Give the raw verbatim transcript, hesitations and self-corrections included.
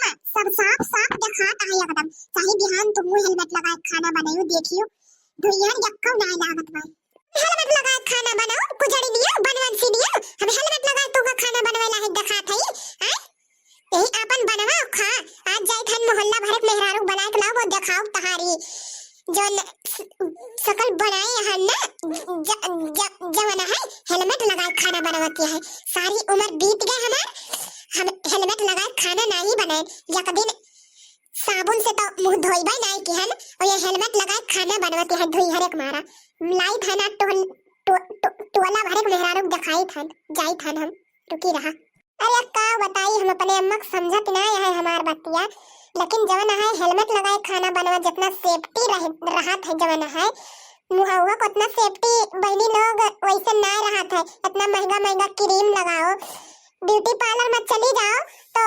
देखा, सब साफ साफ देखात है एकदम। चाहे बिहान तुम हेलमेट लगाए खाना बनायो, देखियो धुइयाँ यक्को नाय लागत बा। हेलमेट लगाए खाना बनाओ, कुजड़ी निया, बनवंसी निया, हम हेलमेट लगाए तुमका खाना बनवे लायक देखात है, हैं? यही आपन बनवा खा। आज जाइत हन मोहल्ला भरक मेहरारू बनाए के लाओ, वो देखाओ तहारी जौन स-, सकल बनाए हन ना, ज-, ज-, जवन है हेलमेट लगाए खाना बनवती है। सारी उम्र बीत गए हमार, हम हेलमेट लगाए खाना नहीं बनाए। एक दिन साबुन से तो मुँह धोइबे नहीं किहन, और ये हेलमेट लगाए खाना बनवती है, धुइहरे के मारा। लाइत है ना टोल-, टो-, टो-, टोला भरक मेहरारू देखाइत हन, जाइत हन हम, रुकी रहा। अरे का बताई, हम अपने अम्मा के समझत ना है हमार बतिया, लेकिन जवन है हेलमेट लगाए खाना बनवा, जितना सेफ्टी रह, रहत है जवन है मुहवा को, उतना सेफ्टी बहनी लोग वैसे ना रहत है। इतना महंगा महंगा क्रीम लगाओ, ब्यूटी पार्लर में चली जाओ तो